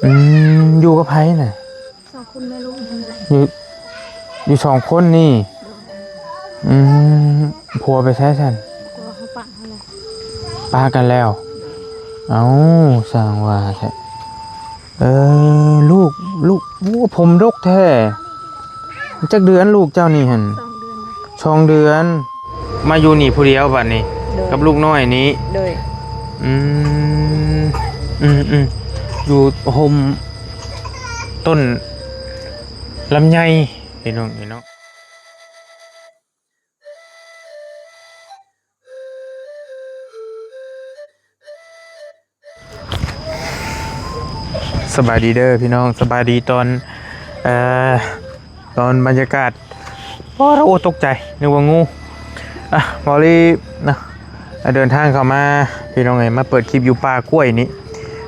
ອືມ ຢູ່ກັບໃຜນະ? ສອງຄົນແມ່ລູກນີ້ແຫຼະ. ຢູ່ ຢູ່ສອງຄົນນີ້? ໂດຍ. ອືມ ຜົວໄປໃສຊັ້ນ? ຜົວເຂົາປະຫັ້ນແຫຼະ. ປະກັນແລ້ວ? ເອົ້າ ຊ່າງວ່າແທ້. ເອີ ລູກ ລູກ ໂອ້ ຜົມດົກແທ້. ຈັກເດືອນລູກເຈົ້ານີ້ຫັ້ນ? ສອງເດືອນ. ສອງເດືອນ. ມາຢູ່ນີ້ຜູ້ດຽວບັດນີ້? ໂດຍ. ກັບລູກນ້ອຍນີ້? ໂດຍ. ອືມ ອືມໆ ຢູ່ຮົ່ມຕົ້ນລຳໄຍ ພີ່ນ້ອງເອີຍເນາະ. ສະບາຍດີເດີພີ່ນ້ອງ ສະບາຍດີຕອນ ເອີ ຕອນບັນຍາກາດ. ໂອ້ ໂອ້ ຕົກໃຈ ນຶກວ່າງູ. ອ່ະ ເບົາລີເນາະ ເດີນທາງເຂົ້າມາ ພີ່ນ້ອງເອີຍ ມາເປີດຄລິບຢູ່ປ່າກ້ວຍນີ້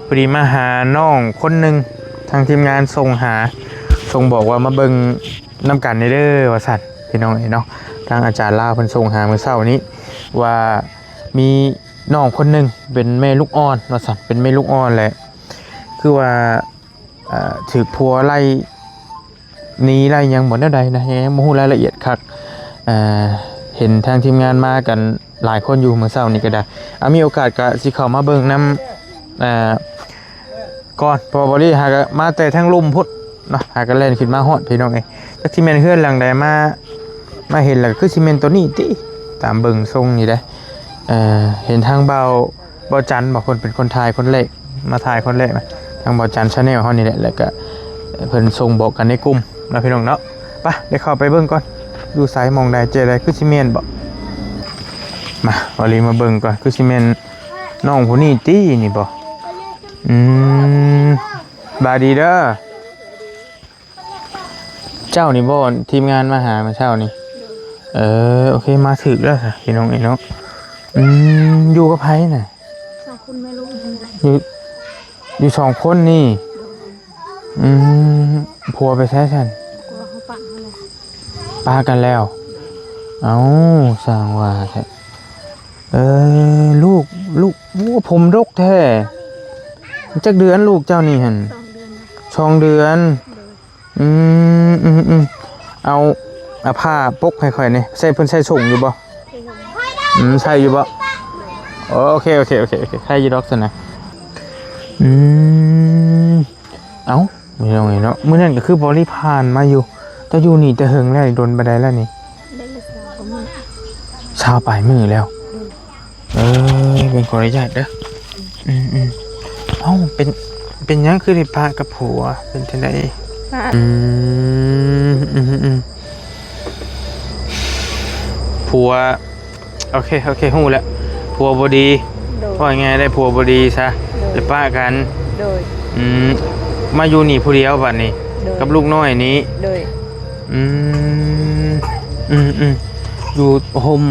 ພໍດີມາຫານ້ອງຄົນໜຶ່ງ ທາງທີມງານສົ່ງຫາ ສົ່ງບອກວ່າມາເບິ່ງນຳກັນແດ່ເດີວ່າຊັ້ນ ພີ່ນ້ອງເອີຍເນາະ. ທາງອາຈານລາວເພິ່ນສົ່ງຫາມື້ເຊົ້ານີ້ວ່າ ມີນ້ອງຄົນໜຶ່ງເປັນແມ່ລູກອ່ອນວ່າຊັ້ນ ເປັນແມ່ລູກອ່ອນແຫຼະ ຄືວ່າ ເອີ ຖືກຜົວໄລ່ໜີໄລ່ຫຍັງບໍ່ແນວໃດນະ ຍັງບໍ່ຮູ້ລາຍລະອຽດຄັກ. ເອີ ເຫັນທາງທີມງານມາກັນຫຼາຍຄົນຢູ່ມື້ເຊົ້ານີ້ກໍໄດ້ ອາ ມີໂອກາດກໍຊິເຂົ້າມາເບິ່ງນຳ ເອີ ກ່ອນ ເພາະວ່າບໍລິຫາກໍມາແຕ່ທາງລຸ່ມພຸ້ນເນາະ ຫາກໍແລ່ນຂຶ້ນມາຮອດ ພີ່ນ້ອງເອີຍ. ຈັກຊິແມ່ນເຮືອນຫຼັງໃດ ມາ ມາເຫັນແລ້ວກໍຄືຊິແມ່ນໂຕນີ້ຕິ ຕາມເບິ່ງຊົງນີ້ເດ້. ເອີ ເຫັນທາງບ່າວ ບ່າວຈັນບໍ ເພິ່ນເປັນຄົນຖ່າຍຄົນແລກ ມາຖ່າຍຄົນແລກນະ ທາງບ່າວຈັນ Channel ເຮົານີ້ແຫຼະ ແລ້ວກໍເພິ່ນສົ່ງບອກກັນໃນກຸ່ມເນາະ ພີ່ນ້ອງເນາະ. ໄປ ດຽວເຂົ້າໄປເບິ່ງກ່ອນ ຢູ່ໃສ ໝ່ອງໃດ ເຈໃດ ຄືຊິແມ່ນບໍ? ມາ ເອົາລີມາເບິ່ງກ່ອນ ຄືຊິແມ່ນ ນ້ອງຜູ້ນີ້ຕິນີ້ບໍ? ອືມ ສະບາຍດີເດີ. ເຈົ້ານີ້ບໍ ທີມງານມາຫາມື້ເຊົ້ານີ້? ເອີ ໂອເຄ ມາຖືກແລ້ວຊະ ພີ່ນ້ອງເອີຍເນາະ. ອືມ ຢູ່ກັບໃຜນະ? ສອງຄົນແມ່ລູກນີ້ແຫຼະ. ຢູ່ ຢູ່ສອງຄົນນີ້? ໂດຍ. ອືມ ຜົວໄປໃສຊັ້ນ? ຜົວເຂົາປະຫັ້ນແຫຼະ. ປະກັນແລ້ວ? ເອົ້າ ຊ່າງວ່າແທ້. ເອີ ລູກ ລູກ ໂອ້ ຜົມດົກແທ້. ຈັກເດືອນລູກເຈົ້ານີ້ຫັ້ນ? ສອງເດືອນ. ສອງເດືອນ. ໂດຍ. ອືມ ອືມ ອືມ ເອົາ ເອົາຜ້າປົກໃຫ້ຂ້ອຍແດ່. ໃສ່ ເພິ່ນໃສ່ສົ້ງຢູ່ບໍ່? ອືມ ໃສ່ຢູ່ບໍ່? ໂອເຄ ໂອເຄ ໂອເຄ ໂອເຄ ໃຄ່ຢູ່ດອກຊັ້ນນະ. ອືມ ເອົ້າ ພີ່ນ້ອງເອີຍເນາະ ມື້ນັ້ນກໍຄືບໍລິຜ່ານມາຢູ່. ເຈົ້າຢູ່ນີ້ແຕ່ເຫິງແລ້ວ? ດົນປານໃດແລ້ວນີ້? ໄດ້ຊາວກວ່າມື້. ຊາວປາຍມື້ແລ້ວ? ໂດຍ. ເອີ ເບິ່ງ ຂໍອະນຸຍາດເດີ. ອືມໆ ເອົ້າ ເປັນ ເປັນຫຍັງຄືໄດ້ປະກັບຜົວ? ເປັນຈັ່ງໃດ? ປະ ອືມ ອືມໆ ຜົວ ໂອເຄ ໂອເຄ ຮູ້ແລ້ວ ຜົວບໍ່ດີ. ໂດຍ. ເວົ້າງ່າຍໆ ໄດ້ຜົວບໍ່ດີຊະ. ໂດຍ. ໄດ້ປະກັນ. ໂດຍ. ອືມ ມາຢູ່ນີ້ຜູ້ດຽວບັດນີ້? ໂດຍ. ກັບລູກນ້ອຍນີ້? ໂດຍ. ອືມ ອືມໆ ຢູ່ຮົ່ມ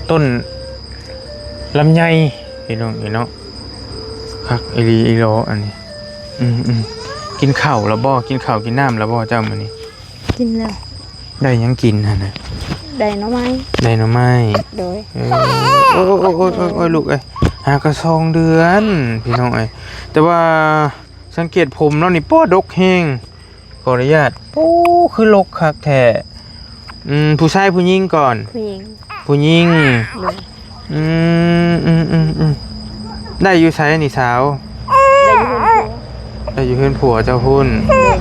ຕົ້ນ ລຳໄຍ ພີ່ນ້ອງເອີຍເນາະ ຄັກອີ່ຫຼີອີ່ຫຼໍອັນນີ້. ອືມໆ ກິນເຂົ້າແລ້ວບໍ່? ກິນເຂົ້າກິນນ້ຳແລ້ວບໍ່ເຈົ້າມື້ນີ້? ກິນແລ້ວ. ໄດ້ຫຍັງກິນຫັ້ນນະ? ໄດ້ໜໍ່ໄມ້. ໄດ້ໜໍ່ໄມ້. ໂດຍ. ເອີ ໂອ້ຍໆໆໆ ລູກເອີຍ ຫາກະສອງເດືອນ ພີ່ນ້ອງເອີຍ ແຕ່ວ່າສັງເກດຜົມລາວນີ້ ໂປ້ ດົກແຮງ. ຂໍອະນຸຍາດ. ໂອ້ ຄືລົກຄັກແທ້. ອືມ ຜູ້ຊາຍຜູ້ຍິງກ່ອນ? ຜູ້ຍິງ. ຜູ້ຍິງ. ໂດຍ. ອືມ ອືມໆໆ ໄດ້ຢູ່ໃສນີ້ສາວ? ໄດ້ຢູ່ເຮືອນຜົວ. ໄດ້ຢູ່ເຮືອນຜົວເຈົ້າພຸ້ນ. ໂດຍ.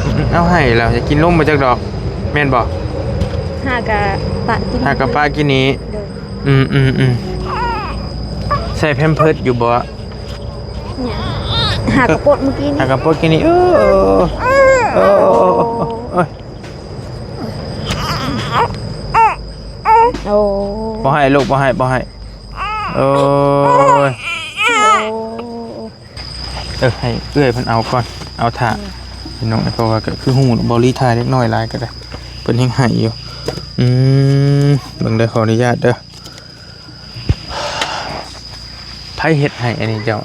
ອືມໆ ເອົາໃຫ້ແລ້ວ ຢາກກິນນົມບໍ່ຈັກດອກ ແມ່ນບໍ່? ຫາກະປະກິນ ຫາກະປະກິນນີ້. ໂດຍ. ອືມໆໆ ໃສ່ແພມເພີດຢູ່ບໍ່? ຫາກະປົດມື້ກີ້ນີ້ ຫາກະປົດກີ້ນີ້. ເອີ ເອີ ເອີ ເອີ ເອີ ເອີ ເອີ ໂອ້ ບໍ່ໃຫ້ລູກ ບໍ່ໃຫ້ ບໍ່ໃຫ້. ໂອ້ຍ ໂອ້ ເອີ ໃຫ້ເອື້ອຍເພິ່ນເອົາກ່ອນ ເອົາຖ້າ ອືມ ພີ່ນ້ອງ ເພາະວ່າກໍຄືຮູ້ ບໍ່ລີຖ່າຍເດັກນ້ອຍຫຼາຍກໍໄດ້ ເພິ່ນແຮງໄຫ້ຢູ່. ອືມ ເບິ່ງເດີ ຂໍອະນຸຍາດເດີ. ໃຜເຮັດໃຫ້ອັນນີ້ເຈົ້າ?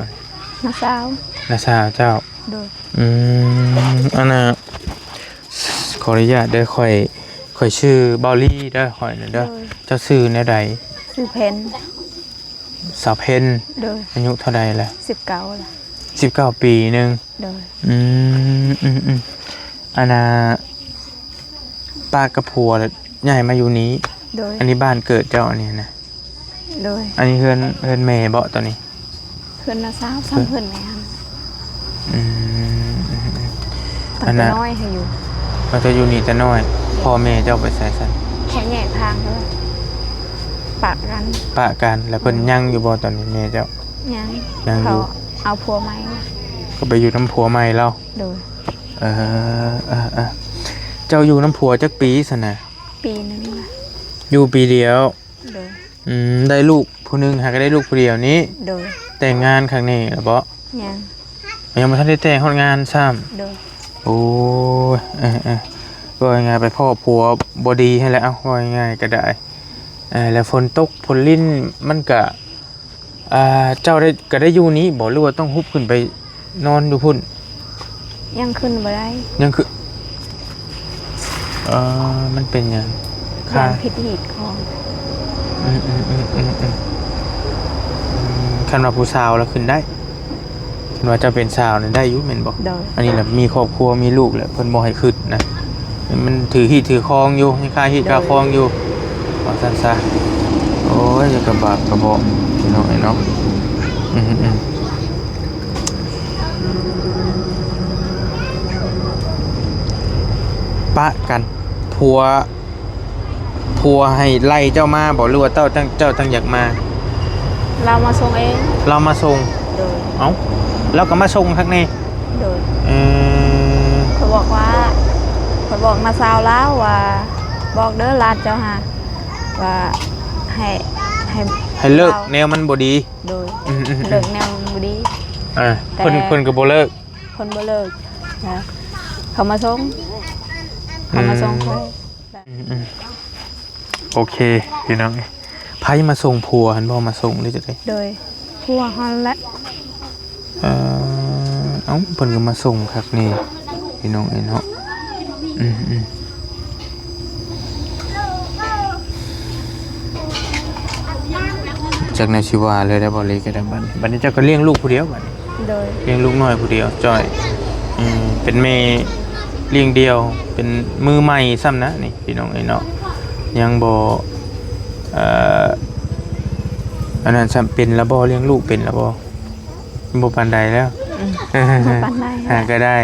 ນ້າສາວ. ນ້າສາວເຈົ້າ? ໂດຍ. ອືມ ອັນນ່າ ຂໍອະນຸຍາດເດີ ຂ້ອຍ ຂ້ອຍຊື່ເບົາລີເດີ ຂ້ອຍນະເດີ. ໂດຍ. ເຈົ້າຊື່ແນວໃດ? ຊື່ເພັນ. ສາວເພັນ. ໂດຍ. ອາຍຸເທົ່າໃດລະ? ສິບເກົ້າລະ. ສິບເກົ້າປີໜຶ່ງ. ໂດຍ. ອືມ ອືມໆ ອັນນ່າ ປະກັບຜົວແລ້ວຍ້າຍມາຢູ່ນີ້. ໂດຍ. ອັນນີ້ບ້ານເກີດເຈົ້າອັນນີ້ນະ? ໂດຍ. ອັນນີ້ເຮືອນ ເຮືອນແມ່ບໍ່ຕອນນີ້? ເຮືອນນ້າສາວ ເຮືອນ ເຮືອນແມ່ຫັ້ນ. ອືມ ອືມໆ ຕັ້ງແຕ່ນ້ອຍໃຫ້ຢູ່. ວ່າແຕ່ຢູ່ນີ້ແຕ່ນ້ອຍ. ໂດຍ. ພໍ່ແມ່ເຈົ້າໄປໃສຊັ້ນ? ເຂົາແຍກທາງເລີຍ ປະກັນ. ປະກັນ. ແລ້ວເພິ່ນ ໂດຍ ຍັງຢູ່ບໍ່ຕອນນີ້ແມ່ເຈົ້າ? ຍັງ. ຍັງຢູ່. ເຂົາເອົາຜົວໃໝ່. ກໍໄປຢູ່ນຳຜົວໃໝ່ລາວ. ໂດຍ. ເອີ ເອີ ເອີ ເຈົ້າຢູ່ນຳຜົວຈັກປີຊັ້ນນະ? ປີໜຶ່ງລະ. ຢູ່ປີດຽວ. ໂດຍ. ອືມ ໄດ້ລູກຜູ້ໜຶ່ງ ຫາກໍໄດ້ລູກຜູ້ດຽວນີ້. ໂດຍ. ແຕ່ງງານຄັ້ງນີ້ລະບໍ່? ຍັງ. ຍັງບໍ່ທັນໄດ້ແຕ່ງຮອດງານຊ້ຳ. ໂດຍ. ໂອ້ຍ ເອີໆ ເວົ້າງ່າຍໆ ໄປພໍ້ຜົວບໍ່ດີຫັ້ນແຫຼະ. ເອົ້າ ເວົ້າງ່າຍໆກໍໄດ້. ເອີ ແລ້ວຝົນຕົກຝົນລິນມັນກະ ອ່າ ເຈົ້າໄດ້ ກໍໄດ້ຢູ່ນີ້ບໍ່ ຫຼືວ່າຕ້ອງຮຸບຂຶ້ນໄປນອນຢູ່ພຸ້ນ? ຍັງຂຶ້ນບໍ່ໄດ້. ຍັງຄື ເອີ ມັນເປັນຫຍັງ? ຢ້ານຜິດຮີດຄອງ. ອືມໆ ອືມ ຄັນວ່າຜູ້ສາວລະຂຶ້ນໄດ້. ຄັນວ່າເຈົ້າເປັນສາວນີ້ໄດ້ຢູ່ແມ່ນບໍ່? ໂດຍ. ອັນນີ້ລະມີຄອບຄົວມີລູກແລ້ວ ເພິ່ນບໍ່ໃຫ້ຂຶ້ນນະ. ມັນຖືຮີດຖືຄອງຢູ່ ຍັງຄາຮີດຄາຄອງຢູ່ ໂດຍ ວ່າຊັ້ນຊະ. ໂອ້ຍ ຢ່າກະບາບກະເບາະພີ່ນ້ອງເອີຍເນາະ. ອືມໆ ປະກັນ ຜົວ ຜົວໃຫ້ໄລ່ເຈົ້າມາບໍ່ ຫຼືວ່າເຈົ້າຈັ່ງ ເຈົ້າຈັ່ງຢາກມາ? ລາວມາສົ່ງເອງ. ລາວມາສົ່ງ. ໂດຍ. ເອົ້າ ລາວກໍມາສົ່ງຄັກແນ່. ໂດຍ. ເອີ ຂ້ອຍບອກວ່າ ຂ້ອຍບອກນ້າສາວລາວວ່າ ບອກເດີຫຼານເຈົ້າຫາ ວ່າໃຫ້ ໃຫ້ ໃຫ້ເລີກແນວມັນບໍ່ດີ. ໂດຍ. ອືມໆໆ ເລີກແນວມັນບໍ່ດີ. ເອີ ແຕ່ ເພິ່ນ ເພິ່ນກໍບໍ່ເລີກ. ເພິ່ນບໍ່ເລີກ. ເຂົາມາສົ່ງ ເຂົາມາສົ່ງຂ້ອຍ. ອືມໆ ໂອເຄ ພີ່ນ້ອງເອີຍ ໃຜມາສົ່ງ ຜົວຫັ້ນບໍ່ມາສົ່ງ ຫຼືຈັ່ງໃດ? ໂດຍ ຜົວຫັ້ນແຫຼະ. ເອີ ເອົ້າ ເພິ່ນກໍມາສົ່ງຄັກແນ່ພີ່ນ້ອງເອີຍເນາະ. ອືມໆ ຈັກແນວຊິວ່າເລີຍໄດ໋ ບໍ່ເລີຍກໍໄດ້. ບັດນີ້ ບັດນີ້ເຈົ້າກໍລ້ຽງລູກຜູ້ດຽວບັດນີ້. ໂດຍ. ລ້ຽງລູກນ້ອຍຜູ້ດຽວຈ້ອຍ. ເປັນແມ່ລ້ຽງດ່ຽວ ເປັນມືໃໝ່ຊ້ຳນະນີ້ ພີ່ນ້ອງເອີຍເນາະ. ຍັງບໍ່ ເອີ ອັນນັ້ນຊ້ຳ. ເປັນລະບໍ່? ລ້ຽງລູກເປັນລະບໍ່? ບໍ່ປານໃດແລ້ວ. ອືມ ບໍ່ປານໃດ. ຫາກໍໄດ້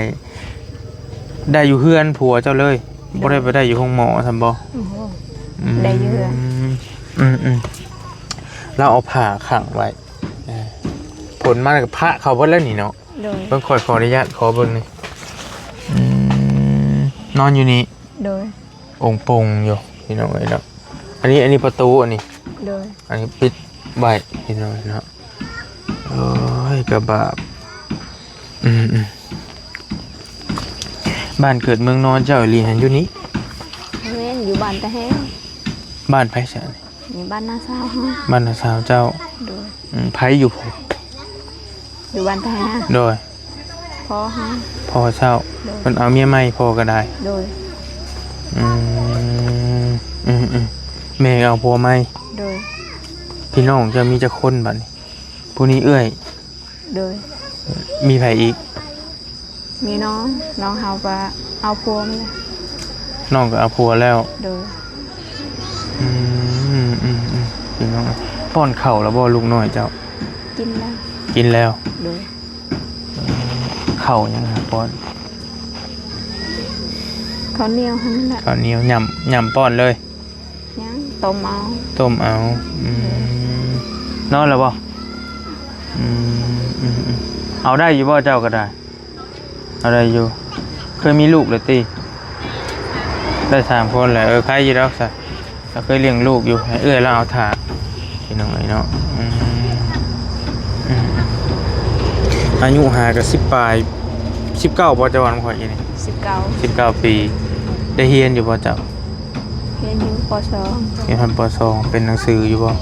ໄດ້ຢູ່ເຮືອນຜົວເຈົ້າເລີຍ. ໂດຍ. ບໍ່ໄດ້ໄປໄດ້ຢູ່ໂຮງໝໍຊ້ຳບໍ່? ໂອ້ໂຫ ອືມ ໄດ້ຢູ່ເຮືອນ. ອືມໆ ລາວເອົາຜ້າຂັງໄວ້. ເອີ ຝົນມາກໍພະເຂົ້າເບິດແລ້ວນີ້ເນາະ. ໂດຍ. ເບິ່ງ ຂ້ອຍຂໍອະນຸຍາດ ຂໍເບິ່ງນີ້. ອືມ ນອນຢູ່ນີ້. ໂດຍ. ອົງປົງຢູ່ພີ່ນ້ອງເອີຍເນາະ. ອັນນີ້ ອັນນີ້ປະຕູອັນນີ້. ໂດຍ. ອັນນີ້ປິດໄວ້ພີ່ນ້ອງເນາະ. ໂອ້ຍ ກະບາບ. ອືມໆ ບ້ານເກີດເມືອງນອນເຈົ້າອີ່ຫຼີຫັ້ນຢູ່ນີ້? ແມ່ນ ຢູ່ບ້ານຕາແຮງ. ບ້ານໃຜຊະ? ນີ້ບ້ານນ້າສາວເຮົາ. ບ້ານນ້າສາວເຈົ້າ. ໂດຍ. ອືມ ໃຜຢູ່ພຸ້ນ? ຢູ່ບ້ານຕາແຮງ. ໂດຍ. ພໍ່ເຮົາ. ພໍ່ເຈົ້າ. ໂດຍ. ເພິ່ນເອົາເມຍໃໝ່ ພໍ່ກໍໄດ້. ໂດຍ. ອືມ ອືມໆ ແມ່ເອົາຜົວໃໝ່. ໂດຍ. ພີ່ນ້ອງເຈົ້າມີຈັກຄົນບັດນີ້? ຜູ້ນີ້ເອື້ອຍ. ໂດຍ. ມີໃຜອີກ? ມີນ້ອງ ນ້ອງເຮົາກໍເອົາຜົວມາແລ້ວ. ນ້ອງກໍເອົາຜົວແລ້ວ. ໂດຍ. ອືມ ອືມໆ ພີ່ນ້ອງ ປ້ອນເຂົ້າແລ້ວບໍ່ລູກນ້ອຍເຈົ້າ? ກິນແລ້ວ. ກິນແລ້ວ. ໂດຍ. ເອີ ເຂົ້າຫຍັງຫາປ້ອນ? ເຂົ້າໜຽວຫັ້ນແຫຼະ. ເຂົ້າໜຽວ ຫຍ້ຳ ຫຍ້ຳປ້ອນເລີຍ. ຍັງ ຕົ້ມເອົາ. ຕົ້ມເອົາ. ອືມ ນອນແລ້ວບໍ່? ອືມ ອືມໆ ເອົາໄດ້ຢູ່ບໍ່ເຈົ້າກໍໄດ້? ເອົາໄດ້ຢູ່. ເຄີຍມີລູກແລ້ວຕິ? ໄດ້ສາມຄົນແລ້ວ. ເອີ ໃຄຢູ່ດອກຊະ ລາວເຄີຍລ້ຽງລູກຢູ່. ໃຫ້ເອື້ອຍລາວເອົາຖ້າ ພີ່ນ້ອງເອີຍເນາະ. ອືມ ອືມໆ ອາຍຸຫາກໍສິບປາຍ ສິບເກົ້າບໍ່? ເຈົ້າວ່ານຳຂ້ອຍຢູ່ນີ້ ສິບເກົ້າ ສິບເກົ້າປີ. ໄດ້ຮຽນຢູ່ບໍ່ເຈົ້າ? ຮຽນຢູ່ ປໍສອງ. ຮຽນຮອດ ປໍສອງ. ເປັນໜັງສືຢູ່ບໍ່?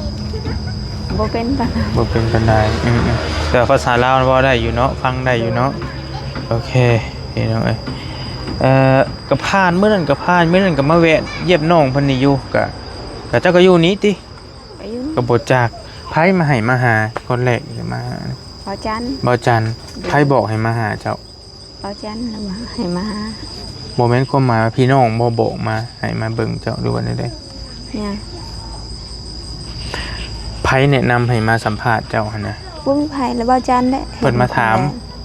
ບໍ່ເປັນປານໃດ. ບໍ່ເປັນປານໃດ. ອືມໆ ແຕ່ພາສາລາວເວົ້າໄດ້ຢູ່ເນາະ ຟັງໄດ້ຢູ່ເນາະ. ໂດຍ. ໂອເຄ ພີ່ນ້ອງເອີຍ ເອີ ກໍຜ່ານມື້ນັ້ນ ກໍຜ່ານມື້ນັ້ນ ກໍມາແວະຢ້ຽມນ້ອງເພິ່ນນີ້ຢູ່. ກະ ກະເຈົ້າກໍຢູ່ນີ້ຕິ? ກໍຢູ່ນີ້. ກໍບໍ່ຈັກໃຜມາໃຫ້ມາຫາ ຄົນແລກມາຫາ. ບ່າວຈັນ ບ່າວຈັນ. ໂດຍ. ໃຜບອກໃຫ້ມາຫາເຈົ້າ? ບ່າວຈັນລະວ່າໃຫ້ມາຫາ. ບໍ່ແມ່ນຄວາມໝາຍວ່າພີ່ນ້ອງບໍ່ບອກມາໃຫ້ມາເບິ່ງເຈົ້າ ຫຼືວ່າແນວໃດ? ຫຍັງ. ໃຜແນະນຳໃຫ້ມາສຳພາດເຈົ້າຫັ້ນນະ? ບໍ່ມີໃຜ ແລະບ່າວຈັນແຫຼະ ເພິ່ນມາຖາມ.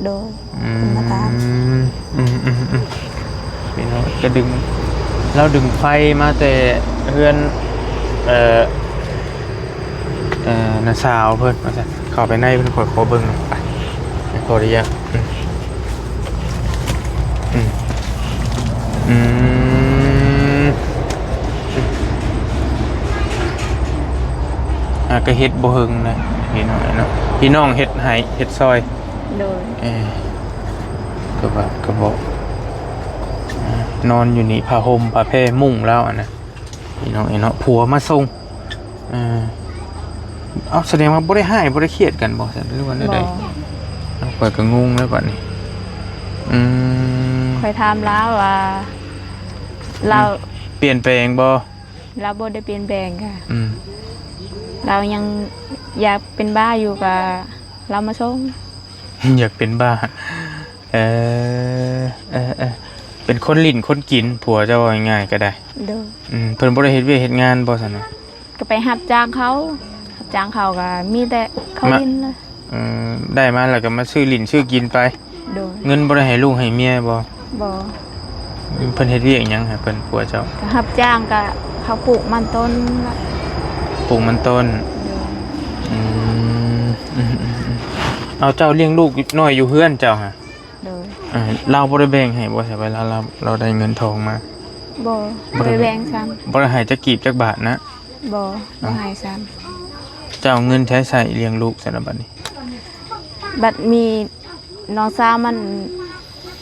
ໂດຍ. ອືມ ເພິ່ນມາຖາມ. ອືມ ອືມ ອືມ ອືມ. ພີ່ນ້ອງກະດຶງ ລາວດຶງໄຟມາແຕ່ເຮືອນ ເອີ ເອີ ນ້າສາວເພິ່ນວ່າຊັ້ນ. ເຂົ້າໄປໃນເພິ່ນ ຂ້ອຍຂໍເບິ່ງໜ່ອຍ ໄປ ຂໍອະນຸຍາດ. ອືມ ອືມ ອືມ ອືມ. ອ່າ ກະເຮັດບໍ່ເຫິງນະ ພີ່ນ້ອງເອີຍເນາະ ພີ່ນ້ອງເຮັດໃຫ້ ເຮັດຊ່ອຍ. ໂດຍ. ເອີ ກະບາດກະເບາະ ອ່າ ນອນຢູ່ນີ້ ຜ້າຫົ່ມ ຜ້າແພ ມຸ້ງລາວຫັ້ນນະ ພີ່ນ້ອງເອີຍເນາະ ຜົວມາສົ່ງ. ເອີ ເອົ້າ ສະແດງວ່າບໍ່ໄດ້ຮ້າຍ ບໍ່ໄດ້ຄຽດກັນບໍ່ຊັ້ນ ຫຼືວ່າແນວໃດ? ບໍ່. ເອົ້າ ຂ້ອຍກະງົງແລ້ວບາດນີ້. ອືມ ຂ້ອຍຖາມລາວວ່າ ລາວ ອືມ ປ່ຽນແປງບໍ່? ລາວບໍ່ໄດ້ປ່ຽນແປງກະ. ອືມ ລາວຍັງຢາກເປັນບ້າຢູ່ ກະລາວມາສົ່ງ. ຢາກເປັນບ້າ. ເອີ ເອີ ເອີ ເປັນຄົນຫຼິ້ນຄົນກິນ ຜົວເຈົ້າ ເວົ້າງ່າຍໆກະໄດ້. ໂດຍ. ອືມ ເພິ່ນບໍ່ໄດ້ເຮັດວຽກເຮັດງານບໍ່ຊັ້ນນະ? ກະໄປຮັບຈ້າງເຂົາ ຮັບຈ້າງເຂົາກະມີແຕ່ເຂົາຫຼິ້ນເລີຍ. ເອີ ໄດ້ມາແລ້ວກະມາຊື້ຫຼິ້ນຊື້ກິນໄປ. ໂດຍ. ເງິນບໍ່ໄດ້ໃຫ້ລູກໃຫ້ເມຍບໍ່? ບໍ່. ເພິ່ນເຮັດວຽກຫຍັງໃຫ້ເພິ່ນ ຜົວເຈົ້າ? ກະຮັບຈ້າງ ກະເຂົາປູກມັນຕົ້ນລະ ປູກມັນຕົ້ນ. ໂດຍ. ອືມ ອືມ ອືມ ອືມ. ເອົາ ເຈົ້າລ້ຽງລູກນ້ອຍຢູ່ເຮືອນເຈົ້າຫະ? ໂດຍ. ເອີ ລາວບໍ່ໄດ້ແບ່ງໃຫ້ບໍ່ ຊະ ເວລາລາວ ລາວໄດ້ເງິນທອງມາ? ບໍ່ ບໍ່ໄດ້ແບ່ງຊ້ຳ. ບໍ່ໄດ້ໃຫ້ຈັກກີບຈັກບາດນະ? ບໍ່ ບໍ່ໃຫ້ຊ້ຳ. ເຈົ້າເອົາເງິນໃສໃຊ້ລ້ຽງລູກຊັ້ນລະບາດນີ້? ບັດມີນ້ອງສາວມັນ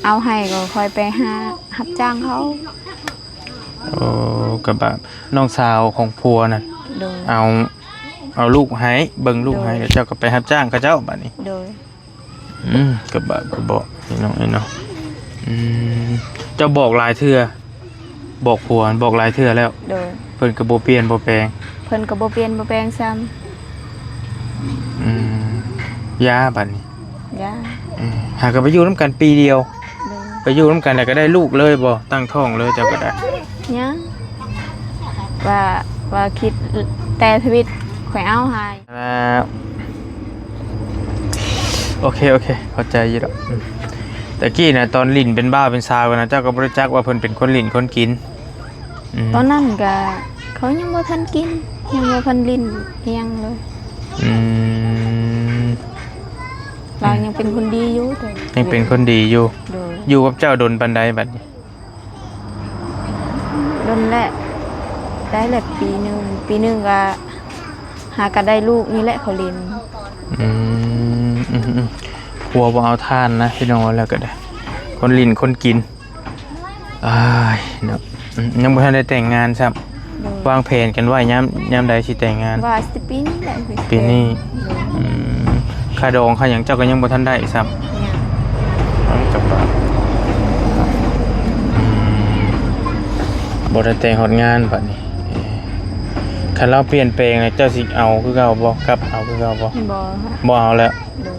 ເອົາໃຫ້ ກະຂ້ອຍໄປຫາຮັບຈ້າງເຂົາ. ໂອ້ ກະບາບ ນ້ອງສາວຂອງຜົວນັ້ນ. ໂດຍ. ເອົາ ເອົາລູກໃຫ້ ເບິ່ງລູກໃຫ້. ໂດຍ. ແລ້ວເຈົ້າກະໄປຮັບຈ້າງເຂົາເຈົ້າບາດນີ້. ໂດຍ. ອືມ ກະບາບກະເບາະ ພີ່ນ້ອງເອີຍເນາະ. ອືມ ເຈົ້າບອກຫຼາຍເທື່ອ ບອກຜົວ ບອກຫຼາຍເທື່ອແລ້ວ. ໂດຍ. ເພິ່ນກະບໍ່ປ່ຽນບໍ່ແປງ. ເພິ່ນກະບໍ່ປ່ຽນບໍ່ແປງຊ້ຳ. ອືມ ຢ່າບາດນີ້. ຢ່າ. ອືມ ຫາກະໄປຢູ່ນຳກັນປີດຽວ. ໂດຍ. ໄປຢູ່ນຳກັນແລ້ວກະໄດ້ລູກເລີຍບໍ່? ຕັ້ງທ້ອງເລີຍເຈົ້າກະໄດ້. ຍັງ ວ່າ ວ່າຄິດແຕ່ທຳອິດ ຂ້ອຍເອົາໃຫ້. ອ່າ ໂອເຄ ໂອເຄ ເຂົ້າໃຈຢູ່ດອກ. ອືມ ຕະກີ້ນະ ຕອນຫຼິ້ນເປັນບ່າວເປັນສາວກັນນະ ເຈົ້າກະບໍ່ໄດ້ຈັກວ່າເພິ່ນເປັນຄົນຫຼິ້ນຄົນກິນ. ອືມ ຕອນນັ້ນກະເຂົາຍັງບໍ່ທັນກິນ ຍັງບໍ່ທັນຫຼິ້ນອີ່ຫຍັງເລີຍ. ອືມ ລາວຍັງເປັນຄົນດີຢູ່. ຍັງເປັນຄົນດີຢູ່. ໂດຍ. ຢູ່ກັບເຈົ້າດົນປານໃດບາດນີ້? ດົນແຫຼະ ໄດ້ແຫຼະປີໜຶ່ງ ປີໜຶ່ງກະຫາກະໄດ້ລູກນີ້ແຫຼະເຂົາຫຼິ້ນ. ອືມ ອືມ ອືມ ຜົວບໍ່ເອົາທ່ານນະ ພີ່ນ້ອງ ວ່າແລ້ວກະໄດ້ ຄົນຫຼິ້ນຄົນກິນ. ອ້າຍເນາະ ອືມ ຍັງບໍ່ທັນໄດ້ແຕ່ງງານຊ້ຳ. ໂດຍ. ວາງແຜນກັນໄວ້ຍາມ ຍາມໃດຊິແຕ່ງງານ? ວ່າຊິປີນີ້ແຫຼະ. ປີນີ້. ໂດຍ. ອືມ ຄ່າດອງຄ່າຫຍັງເຈົ້າກະຍັງບໍ່ທັນໄດ້ຊ້ຳ. ຍັງ. ອືມ ບໍ່ໄດ້ແຕ່ງຮອດງານບາດນີ້. ເອີ ຄັນລາວປ່ຽນແປງແລ້ວ ເຈົ້າຊິເອົາຄືເກົ່າບໍ່? ກັບເອົາຄືເກົ່າບໍ່? ບໍ່. ບໍ່ເອົາແລ້ວ. ໂດຍ.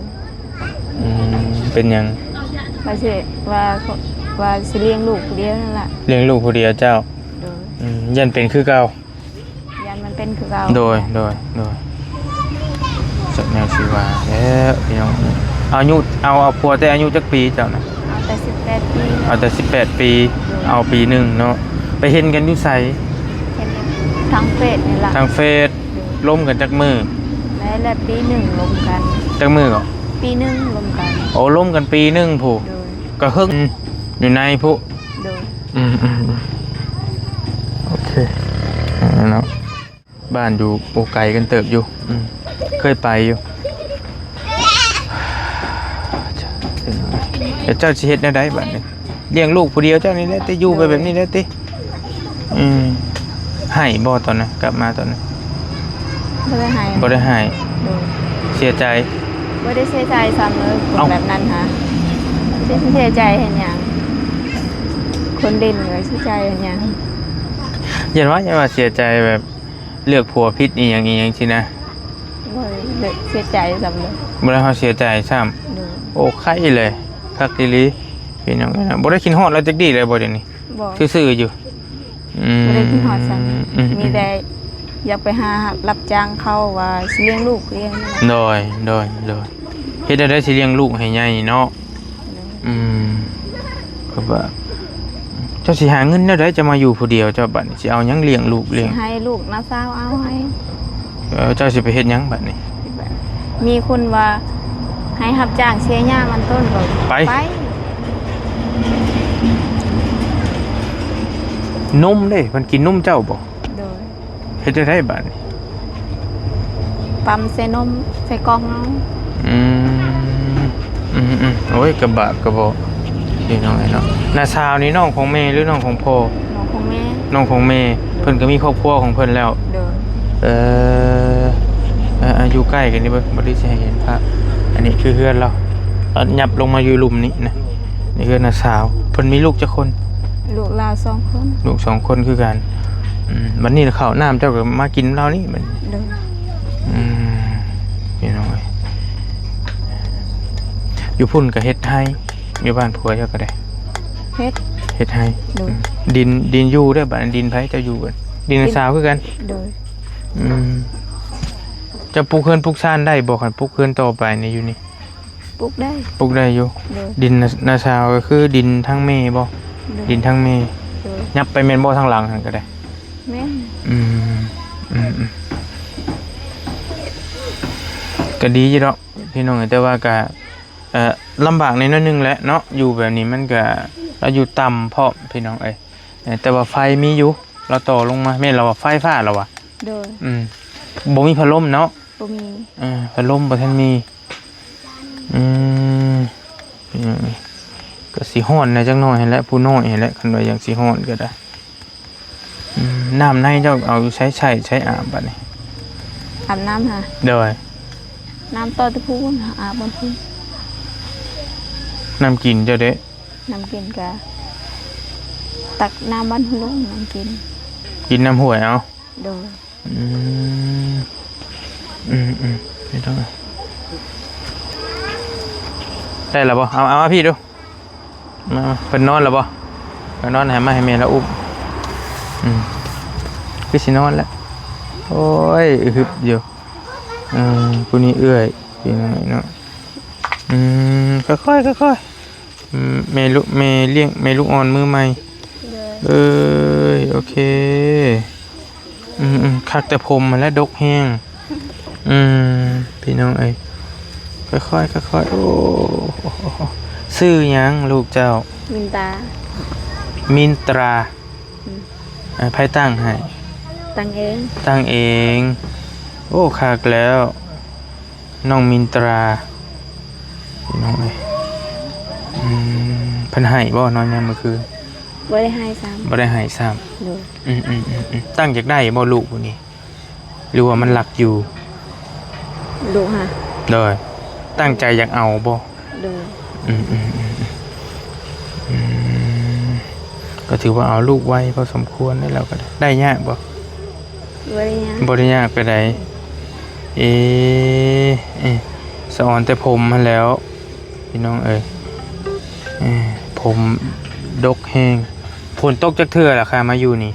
ອືມ ເປັນຫຍັງ? ວ່າຊິ ວ່າ ວ່າຊິລ້ຽງລູກຜູ້ດຽວນັ້ນລະ. ລ້ຽງລູກຜູ້ດຽວເຈົ້າ. ໂດຍ. ອືມ ຢ້ານເປັນຄືເກົ່າ. ຢ້ານມັນເປັນຄືເກົ່າ. ໂດຍ ໂດຍ ໂດຍ. ຈັກແນວຊິວ່າແລ້ວພີ່ນ້ອງ. ອາຍຸ ເອົາ ເອົາຜົວແຕ່ອາຍຸຈັກປີເຈົ້ານະ? ເອົາແຕ່ສິບແປດປີ. ເອົາແຕ່ສິບແປດປີ. ໂດຍ. ເອົາປີໜຶ່ງເນາະ. ໄປເຫັນກັນຢູ່ໃສ? ເຫັນທາງເຟສນີ້ລະ. ທາງເຟສ. ໂດຍ. ລົມກັນຈັກມື້? ໄດ້ແລ້ວປີໜຶ່ງລົມກັນ. ຈັກມື້ເກາະ? ປີໜຶ່ງລົມກັນ. ໂອ້ ລົມກັນປີໜຶ່ງພຸ້ນ. ໂດຍ. ກະເຮິງ ອືມ ຢູ່ໃນພຸ້ນ. ໂດຍ. ອືມ ອືມ ອືມ ໂອເຄ ເນາະ. ບ້ານຢູ່ບໍ່ໄກກັນເຕີບຢູ່. ອືມ ເຄີຍໄປຢູ່. ແລ້ວເຈົ້າຊິເຮັດແນວໃດບາດນີ້? ລ້ຽງລູກຜູ້ດຽວເຈົ້ານີ້ແຫຼະຕິ ຢູ່ໄປແບບນີ້ແຫຼະຕິ. ອືມ ໄຫ້ບໍ່ຕອນນັ້ນ ກັບມາຕອນນັ້ນ? ບໍ່ໄດ້ໄຫ້. ບໍ່ໄດ້ໄຫ້. ໂດຍ. ເສຍໃຈ? ບໍ່ໄດ້ເສຍໃຈຊ້ຳເລີຍ ຄົນແບບນັ້ນຫາ. ຊິເສຍໃຈເຮັດຫຍັງ? ຄົນຫຼິ້ນກະເສຍໃຈເຮັດຫຍັງ? ຢ້ານວ່າ ຢ້ານວ່າເສຍໃຈແບບ ເລືອກຜົວຜິດອີ່ຫຍັງອີ່ຫຍັງຊີ້ນະ. ບໍ່. ເສຍໃຈຊ້ຳເລີຍ. ບໍ່ໄດ້ຮອດເສຍໃຈຊ້ຳ. ໂດຍ. ໂອ້ ໄຄເລີຍ ຄັກອີ່ຫຼີ ພີ່ນ້ອງເອີຍເນາະ. ບໍ່ໄດ້ຄິດຮອດລາວຈັກດີ້ເລີຍບໍ່ດຽວນີ້? ບໍ່. ຊື່ໆຢູ່. ອືມ ບໍ່ໄດ້ຄິດຮອດຊ້ຳ. ອືມໆໆ ມີແຕ່ຢາກໄປຫາຮັບຈ້າງເຂົາວ່າຊິລ້ຽງລູກ ລ້ຽງ. ໂດຍ ໂດຍ ໂດຍ. ເຮັດແນວໃດຊິລ້ຽງລູກໃຫ້ໃຫຍ່ເນາະ? ໂດຍ. ອືມ ກໍວ່າ ເຈົ້າຊິຫາເງິນແນວໃດ ເຈົ້າມາຢູ່ຜູ້ດຽວ ເຈົ້າບັດນີ້ຊິເອົາຫຍັງລ້ຽງລູກລ້ຽງ? ໃຫ້ລູກນ້າສາວເອົາໃຫ້. ເອີ ເຈົ້າຊິໄປເຮັດຫຍັງບັດນີ້? ມີຄົນວ່າໃຫ້ຮັບຈ້າງເສຍຫຍ້າມັນຕົ້ນ ກໍໄປ ໄປ. ນົມເດ້ ເພິ່ນກິນນົມເຈົ້າບໍ່? ໂດຍ. ເຮັດຈັ່ງໃດບາດນີ້? ປ້ຳໃສ່ນົມໃສ່ກ່ອງເອົາ. ອືມ ອືມໆ ໂອ້ຍ ກະບາບກະບໍ່ ພີ່ນ້ອງເອີຍເນາະ. ນ້າສາວນີ້ນ້ອງຂອງແມ່ ຫຼື ນ້ອງຂອງພໍ່? ນ້ອງຂອງແມ່. ນ້ອງຂອງແມ່. ເພິ່ນກໍມີຄອບຄົວຂອງເພິ່ນແລ້ວ. ໂດຍ. ເອີ ເອີ ເອີ ຢູ່ໃກ້ກັນນີ້ເບິ່ງ ບໍ່ໄດ້ຊິໃຫ້ເຫັນພາບ. ອັນນີ້ຄືເຮືອນລາວ ເອີ ຫຍັບລົງມາຢູ່ລຸ່ມນີ້ນະ. ນີ້ເຮືອນນ້າສາວ. ເພິ່ນມີລູກຈັກຄົນ? ລູກລາວສອງຄົນ. ລູກສອງຄົນຄືກັນ. ອືມ ບັດນີ້ເຂົ້ານ້ຳເຈົ້າກໍມາກິນນຳລາວນີ້ບັດນີ້. ໂດຍ. ອືມ ພີ່ນ້ອງເອີຍ ຢູ່ພຸ້ນກໍເຮັດໄຮ່ ຢູ່ບ້ານຜົວເຈົ້າກໍໄດ້ ເຮັດ ເຮັດໄຮ່. ໂດຍ. ອືມ ດິນ ດິນຢູ່ເດີ ບັດນີ້ດິນໃຜເຈົ້າຢູ່? ດິນນ້າສາວຄືກັນ. ໂດຍ. ອືມ ເຈົ້າປຸກເຮືອນປຸກຊານໄດ້ບໍ່? ຄັນປຸກເຮືອນຕໍ່ໄປນີ້ຢູ່ນີ້ ປຸກໄດ້ ປຸກໄດ້ຢູ່. ໂດຍ. ດິນນ້າ ນ້າສາວກໍຄືດິນທາງແມ່ບໍ່? ໂດຍ. ດິນທາງແມ່. ໂດຍ. ຫຍັບໄປແມ່ນບໍ່ ທາງຫຼັງຫັ້ນກໍໄດ້? ແມ່ນ. ອືມ ອືມໆ ກໍດີຢູ່ດອກພີ່ນ້ອງເອີຍ ແຕ່ວ່າກໍ ເອີ ລຳບາກແດ່ໜ້ອຍໜຶ່ງແຫຼະເນາະ ຢູ່ແບບນີ້ມັນກໍ ລາວຢູ່ຕ່ຳພ້ອມພີ່ນ້ອງເອີຍ. ເອີ ແຕ່ວ່າໄຟມີຢູ່ ລາວຕໍ່ລົງມາ. ແມ່ນລາວວ່າໄຟຟ້າລາວວ່າ. ໂດຍ. ອືມ ບໍ່ມີພັດລົມເນາະ? ບໍ່ມີ. ເອີ ພັດລົມບໍ່ທັນມີ. ອືມ ອືມ ກໍຊິຮ້ອນແດ່ຈັກໜ້ອຍຫັ້ນແຫຼະ ຜູ້ນ້ອຍຫັ້ນແຫຼະ ຄັນວ່າຢາກຊິຮ້ອນກໍໄດ້. ອືມ ນ້ຳໃນເຈົ້າເອົາຢູ່ໃສໃຊ້ ໃຊ້ອາບບັດນີ້? ອາບນ້ຳຫາ? ໂດຍ. ນ້ຳຕໍ່ແຕ່ພຸ້ນ ອາບບ່ອນພຸ້ນ. ນ້ຳກິນເຈົ້າເດ? ນ້ຳກິນກະຕັກນ້ຳບ້ານຫ້ວຍລົງ ນ້ຳກິນ ກິນນ້ຳຫ້ວຍເອົາ. ໂດຍ. ອືມ ອືມໆ ໄດ້ແລ້ວບໍ່? ເອົາ ເອົາມາພີ່ດູ ມາ ມາ. ເພິ່ນນອນແລ້ວບໍ່? ເພິ່ນນອນ ໃຫ້ມາໃຫ້ແມ່ລາວອຸ້ມ. ອືມ ຄືຊິນອນແລ້ວ. ໂອ້ຍ ອຶບຢູ່. ເອີ ຜູ້ນີ້ເອື້ອຍ ພີ່ນ້ອງເນາະ. ອືມ ຄ່ອຍໆ ຄ່ອຍໆ. ອືມ ແມ່ລູກ ແມ່ລ້ຽງ ແມ່ລູກອ່ອນມືໃໝ່. ໂດຍ. ເອີຍ ໂອເຄ. ອືມໆ ຄັກແຕ່ຜົມຫັ້ນແຫຼະ ດົກແຮງ. ອືມ ພີ່ນ້ອງເອີຍ ຄ່ອຍໆ ຄ່ອຍໆ. ໂອ້ ຊື່ຫຍັງລູກເຈົ້າ? ມິນຕາ. ມິນຕາ. ອືມ. ເອີ ໃຜຕັ້ງໃຫ້? ຕັ້ງເອງ. ຕັ້ງເອງ. ໂອ້ ຄັກແລ້ວ ນ້ອງມິນຕາ ພີ່ນ້ອງເອີຍ. ອືມ ເພິ່ນໃຫ້ບໍ່ນອນຍາມມື້ຄືນ? ບໍ່ໄດ້ໃຫ້ຊ້ຳ. ບໍ່ໄດ້ໃຫ້ຊ້ຳ. ໂດຍ. ອືມໆໆໆ ຕັ້ງຢາກໄດ້ບໍ່ລູກຜູ້ນີ້ ຫຼືວ່າມັນລັກຢູ່? ລູກຫາ? ໂດຍ. ຕັ້ງໃຈຢາກເອົາບໍ່? ໂດຍ. ອືມໆໆໆ ອືມ ກໍຖືວ່າເອົາລູກໄວພໍສົມຄວນເດ້ ລາວກໍໄດ້. ໄດ້ຍາກບໍ່? ບໍ່ໄດ້ຍາກ. ບໍ່ໄດ້ຍາກປານໃດ. ເອ ເອ ສະອອນແຕ່ຜົມຫັ້ນແຫຼ້ວ ພີ່ນ້ອງເອີຍ. ເອີ ຜົມດົກແຮງ. ຝົນຕົກຈັກເທື່ອລະຄະມາຢູ່ນີ້?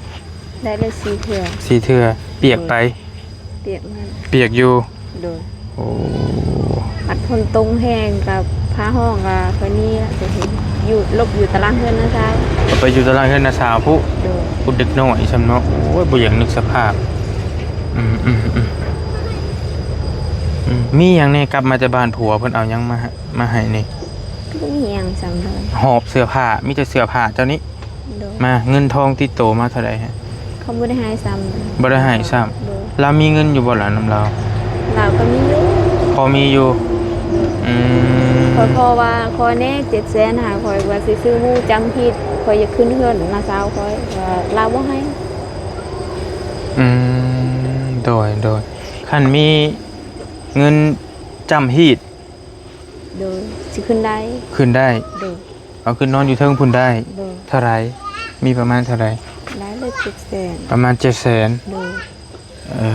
ໄດ້ແລ້ວສີ່ເທື່ອ. ສີ່ເທື່ອ. ປຽກໄປ? ປຽກແມ່ນ. ປຽກຢູ່? ໂດຍ. ໂອ້ ບັດຝົນຕົກແຮງກໍພາຮ້ອງ ກໍຂ້ອຍໜີລະ ໄປຢູ່ ຫຼົບຢູ່ຕາລ່າງເຮືອນນ້າສາວ. ກໍໄປຢູ່ຕາລ່າງເຮືອນນ້າສາວພຸ້ນ? ໂດຍ. ຜູ້ເດັກນ້ອຍຊ້ຳເນາະ. ໂອ້ຍ ບໍ່ຢາກນຶກສະພາບ. ອືມໆໆ ອືມ ມີຫຍັງແດ່? ກັບມາແຕ່ບ້ານຜົວ ເພິ່ນເອົາຫຍັງມາ ມາໃຫ້ນີ້? ບໍ່ມີຫຍັງຊ້ຳເລີຍ. ຫອບເສື້ອຜ້າ ມີແຕ່ເສື້ອຜ້າເຈົ້ານີ້? ໂດຍ. ມາ ເງິນທອງຕິດໂຕມາເທົ່າໃດຮະ? ເຂົາບໍ່ໄດ້ໃຫ້ຊ້ຳ. ບໍ່ໄດ້ໃຫ້ຊ້ຳ. ໂດຍ. ລາວມີເງິນຢູ່ບໍ່ລະນຳລາວ? ລາວກໍມີຢູ່. ພໍມີຢູ່. ໂດຍ. ອືມ ຂ້ອຍຂໍວ່າ ຂໍແດ່ເຈັດແສນ ຫາຂ້ອຍວ່າຊິຊື້ໝູ່ຈຳຜິດ ຂ້ອຍຢາກຂຶ້ນເຮືອນນ້າສາວຂ້ອຍ ວ່າລາວບໍ່ໃຫ້. ອືມ ໂດຍ ໂດຍ. ຄັນມີເງິນຈຳຮີດ ໂດຍ ຊິຂຶ້ນໄດ້. ຂຶ້ນໄດ້. ໂດຍ. ເອົາຂຶ້ນນອນຢູ່ເທິງພຸ້ນໄດ້. ໂດຍ. ເທົ່າໃດ? ມີປະມານເທົ່າໃດ? ໄດ້ເລີຍເຈັດແສນ. ປະມານເຈັດແສນ. ໂດຍ. ເອີ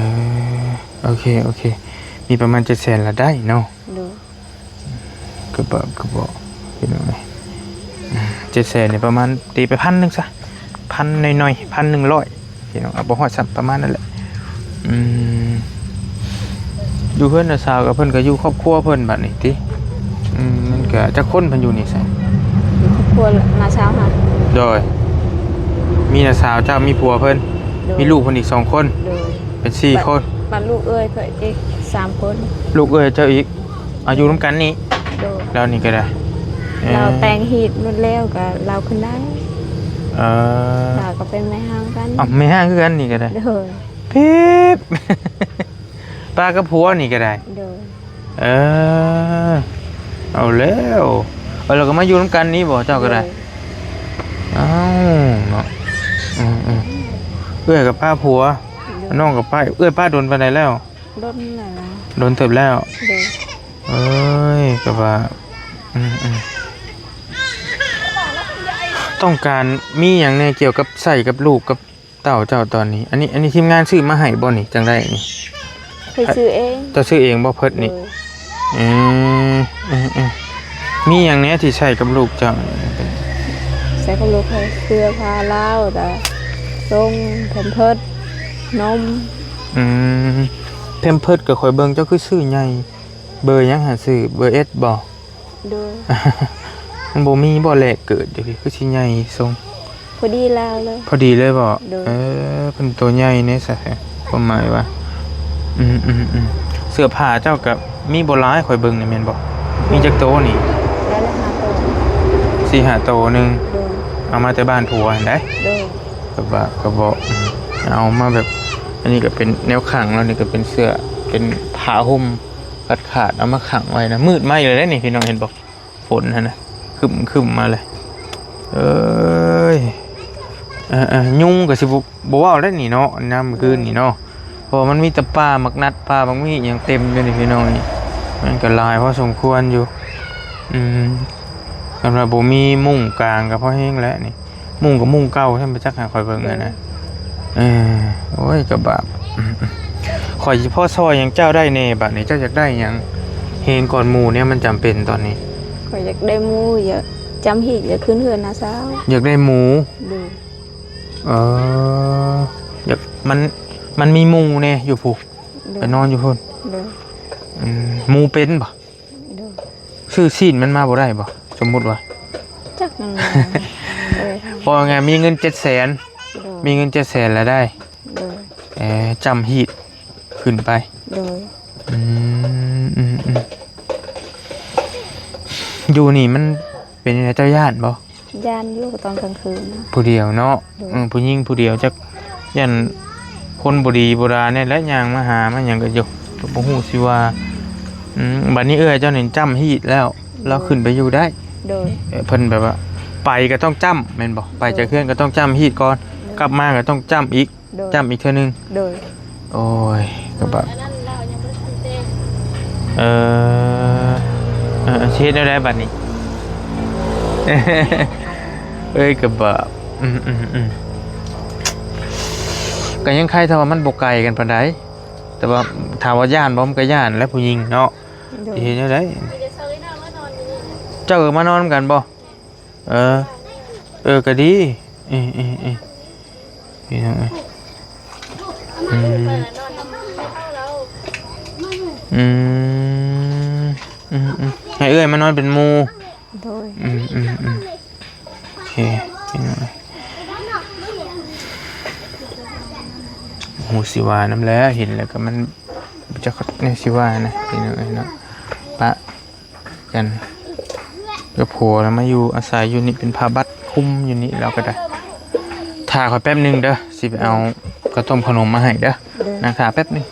ໂອເຄ ໂອເຄ. ມີປະມານເຈັດແສນລະໄດ້ເນາະ. ໂດຍ. ກະບະ ກະບະ ພີ່ນ້ອງເອີຍ ອືມ ເຈັດແສນນີ້ປະມານ ຕີໄປພັນໜຶ່ງຊະ ພັນໜ້ອຍໆ ພັນໜຶ່ງຮ້ອຍ ພີ່ນ້ອງ ເອົາ ບໍ່ຮອດຊ້ຳ ປະມານນັ້ນແຫຼະ. ອືມ ຢູ່ເຮືອນນ້າສາວກະ ເພິ່ນກະຢູ່ຄອບຄົວເພິ່ນບາດນີ້ຕິ. ອືມ ມັນກະຈັກຄົນເພິ່ນຢູ່ນີ້ຊະ? ຢູ່ຄອບຄົວນ້າສາວຫັ້ນ. ໂດຍ. ມີນ້າສາວເຈົ້າ ມີຜົວເພິ່ນ ໂດຍ ມີລູກເພິ່ນອີກສອງຄົນ. ໂດຍ. ເປັນສີ່ຄົນ. ບາດລູກເອື້ອຍຂ້ອຍອີກສາມຄົນ. ລູກເອື້ອຍເຈົ້າອີກ ອາ ຢູ່ນຳກັນນີ້. ໂດຍ. ລາວນີ້ກະໄດ້ ເອີ ລາວແຕ່ງຮີດໝົດແລ້ວ ກະລາວຂຶ້ນໄດ້. ເອີ ລາວກະເປັນແມ່ຮ້າງກັນ. ເອົ້າ ແມ່ຮ້າງຄືກັນນີ້ກະໄດ້. ໂດຍ. ພີບ ປາກັບຜົວນີ້ກະໄດ້. ໂດຍ. ເອີ ເອົາແລ້ວ ເອີ ລາວກະມາຢູ່ນຳກັນນີ້ບໍ່ ເຈົ້າກະໄດ້? ໂດຍ. ອ້າວ ເນາະ ອືມໆ ເອື້ອຍກະປາຜົວ ໂດຍ ນ້ອງກະປາ ເອື້ອຍປາດົນປານໃດແລ້ວ? ດົນແລ້ວລະ ດົນເຕີບແລ້ວ. ໂດຍ. ເອີຍ ກະວ່າ ອືມໆ ຕ້ອງການມີຫຍັງແດ່ກ່ຽວກັບໃຊ້ກັບລູກກັບ ເຕົ້າເຈົ້າຕອນນີ້ ອັນນີ້ ອັນນີ້ທີມງານຊື້ມາໃຫ້ບໍ່ນີ້ ຈັ່ງໄດ້ນີ້? ຂ້ອຍຊື້ເອງ. ເຈົ້າຊື້ເອງບໍ່ເພິດນີ້? ໂດຍ. ເອີ ເອີ ເອີ ມີຫຍັງແດ່ທີ່ໃຊ້ກັບລູກເຈົ້າ? ໃຊ້ກັບລູກຂ້ອຍ ເສື້ອຜ້າລາວ ແລ້ວກະສົ້ງ ແພມເພີດ ນົມ. ອືມ ແພມເພີດກະຂ້ອຍເບິ່ງເຈົ້າຄືຊື້ໃຫຍ່ ເບີຫຍັງຫາຊື້ ເບີເອັດບໍ່? ໂດຍ. ມັນບໍ່ມີບໍ່ແລກເກີດຢູ່ພີ້ ຄືຊິໃຫຍ່ຊົງ ພໍດີລາວເລີຍ. ພໍດີເລີຍບໍ່? ໂດຍ. ເອີ ເພິ່ນໂຕໃຫຍ່ແດ່ຊະ ຄວາມໝາຍວ່າ ອືມໆໆ ເສື້ອຜ້າເຈົ້າກະມີບໍ່ຫຼາຍ ຂ້ອຍເບິ່ງນີ້ແມ່ນບໍ່? ໂດຍ. ມີຈັກໂຕນີ້? ໄດ້ລະຫ້າໂຕ. ສີ່ຫ້າໂຕໜຶ່ງ. ໂດຍ. ເອົາມາແຕ່ບ້ານຜົວຫັ້ນໃດ໋. ໂດຍ. ກະບະ ກະເບາະ ອືມ ເອົາມາແບບ ອັນນີ້ກະເປັນແນວຂັງ ແລ້ວນີ້ກະເປັນເສື້ອ ເປັນຜ້າຫົ່ມ ຂາດໆ ເອົາມາຂັງໄວ້ນະ ມືດມາອີກແລ້ວເດ້ນີ້ ພີ່ນ້ອງເຫັນບໍ່? ຝົນຫັ້ນນະ ຄຶ້ມໆ ມາເລີຍ ເອີຍ ເອີໆ ຍຸງກະຊິບໍ່ ບໍ່ເວົ້າແລ້ວນີ້ເນາະ ຍາມມື້ຄືນນີ້ເນາະ ເພາະວ່າມັນມີແຕ່ປ່າໝາກນັດ ປ່າໝາກມີຫຍັງເຕັມຢູ່ນີ້ ພີ່ນ້ອງ ນີ້ ມັນກະຫຼາຍພໍສົມຄວນຢູ່ ອືມ ຄັນວ່າບໍ່ມີມຸ້ງກາງກະພໍແຮງແຫຼະນີ້. ມຸ້ງກະມຸ້ງເກົ່າຊັ້ນ ບໍ່ຈັກ ຫາຂ້ອຍເບິ່ງຫັ້ນນະ. ເອີ ໂອ້ຍ ກະບາບ ອືມໆ ຂ້ອຍຊິພໍຊ່ອຍຫຍັງເຈົ້າໄດ້ແດ່ ບາດນີ້ເຈົ້າຢາກໄດ້ຫຍັງແຮງກ່ອນໝູ່ແນວມັນຈຳເປັນຕອນນີ້? ຂ້ອຍຢາກໄດ້ໝູ ຢາກຈຳຮີດ ຢາກຂຶ້ນເຮືອນນ້າສາວ. ຢາກໄດ້ໝູ? ໂດຍ. ເອີ ຢາກ ມັນ ມັນມີໝູແດ່ຢູ່ພຸ້ນ. ໂດຍ. ໄປນອນຢູ່ພຸ້ນ. ໂດຍ. ອືມ ໝູເປັນບໍ່? ໂດຍ. ຊື້ຊີ້ນມັນມາບໍ່ໄດ້ບໍ່? ສົມມຸດວ່າ ຈັກນຳ ເອີ ເວົ້າງ່າຍ ມີເງິນເຈັດແສນ ໂດຍ ມີເງິນເຈັດແສນລະໄດ້ ໂດຍ ເອີ ຈ້ຳຮີດຂຶ້ນໄປ ໂດຍ ອືມ ອືມ ອືມ ຢູ່ນີ້ມັນເປັນຈັ່ງໃດ ເຈົ້າຢ້ານບໍ່? ຢ້ານຢູ່ຕອນກາງຄືນນະ ຜູ້ດຽວເນາະ ໂດຍ ເອີ ຜູ້ຍິງຜູ້ດຽວ ຈັກຢ້ານຄົນບໍ່ດີບໍ່ດາແນ່ແຫຼະ ຍ່າງມາຫາມາຫຍັງກະຢູ່ ກະບໍ່ຮູ້ຊິວ່າ ອືມ ບາດນີ້ເອື້ອຍເຈົ້ານີ້ຈ້ຳຮີດແລ້ວ ໂດຍ ລາວຂຶ້ນໄປຢູ່ໄດ້ ໂດຍ ເອີ ເພິ່ນແບບວ່າ ໄປກະຕ້ອງຈ້ຳແມ່ນບໍ່? ໄປຈາກເຮືອນກະຕ້ອງຈ້ຳຮີດກ່ອນ ໂດຍ ກັບມາກະຕ້ອງຈ້ຳອີກ ໂດຍ ຈ້ຳອີກເທື່ອໜຶ່ງ ໂດຍ ໂອ້ຍ ກະບາບ ອັນນັ້ນລາວຍັງບໍ່ໄດ້ທັນແຕ່ງ ເອີ ເອີ ຊິເຮັດແນວໃດບາດນີ້ ເອີຍ ກະບາບ ອືມ ອືມ ອືມ ກະຍັງໄຄ ຖ້າວ່າມັນບໍ່ໄກກັນປານໃດ ແຕ່ວ່າຖາມວ່າຢ້ານບໍ່ ມັນກະຢ້ານແຫຼະ ຜູ້ຍິງເນາະ ໂດຍ ຊິເຮັດແນວໃດ ເຈົ້າກະມານອນນຳກັນບໍ່? ເອີ ເອີ ກະດີ ເອີ ເອີ ເອີ ພີ່ນ້ອງເອີຍ ອືມ ອືມ ອືມ ອືມ ໃຫ້ເອື້ອຍມານອນເປັນໝູ່ ໂດຍ ອືມ ອືມ ອືມ ໂອເຄ ພີ່ນ້ອງເອີຍ ບໍ່ຮູ້ຊິວ່ານຳແຫຼະ ເຫັນແລ້ວກະມັນ ບໍ່ຈັກແນວຊິວ່ານະ ພີ່ນ້ອງເອີຍເນາະ ປະ ກັນກັບຜົວ ແລ້ວມາຢູ່ອາໄສຢູ່ນີ້ ເປັນຜ້າບັດຄຸມຢູ່ນີ້ ລາວກະໄດ້ ຖ້າຂ້ອຍແປັບໜຶ່ງເດີ ຊິໄປເອົາເຂົ້າຕົ້ມເຂົ້າໜົມມາໃຫ້ເດີ ໂດຍ ນັ່ງຖ້າແປັບໜຶ່ງ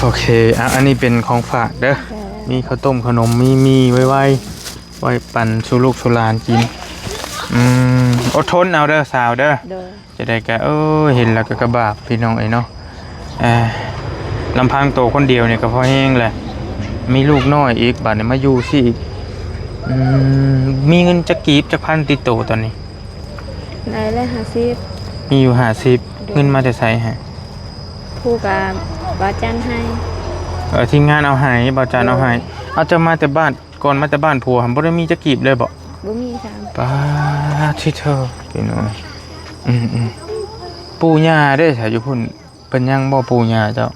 ໂອເຄ ອ່ະ ອັນນີ້ເປັນຂອງຝາກເດີ ໂດຍ ມີເຂົ້າຕົ້ມເຂົ້າໜົມ ມີໝີ່ໄວໆ ໄວ້ປັນສູ່ລູກສູ່ຫຼານກິນ ອືມ ອົດທົນເອົາເດີສາວເດີ ໂດຍ ຈັ່ງໃດກະ ເອີ ເຫັນແລ້ວກະ ກະບາບ ພີ່ນ້ອງເອີຍເນາະ ເອີ ລຳພັງໂຕຄົນດຽວນີ້ກະພໍແຮງແຫຼະ ມີລູກນ້ອຍອີກ ບາດນີ້ມາຢູ່ຊີ້ອີກ ອືມ ມີເງິນຈັກກີບຈັກພັນຕິດໂຕຕອນນີ້? ໄດ້ແລ້ວຫ້າສິບ ມີຢູ່ຫ້າສິບ ໂດຍ ເງິນມາແຕ່ໃສຫະ? ຜູ້ກະ ບ່າວຈັນໃຫ້. ເອີ ທີມງານເອົາໃຫ້ ບ່າວຈັນເອົາໃຫ້. ເອົາ ເຈົ້າມາແຕ່ບ້ານ ກ່ອນມາແຕ່ບ້ານຜົວຫັ້ນ ບໍ່ໄດ້ມີຈັກກີບເລີຍບໍ? ບໍ່ມີຊ້ຳ. ປາດ ທິໂທ ພີ່ນ້ອງ. ອືມໆ ປູ່ຍ່າເດ້ ສາ ຢູ່ພຸ້ນ ເພິ່ນຍັງບໍ່ ປູ່ຍ່າເຈົ້າ?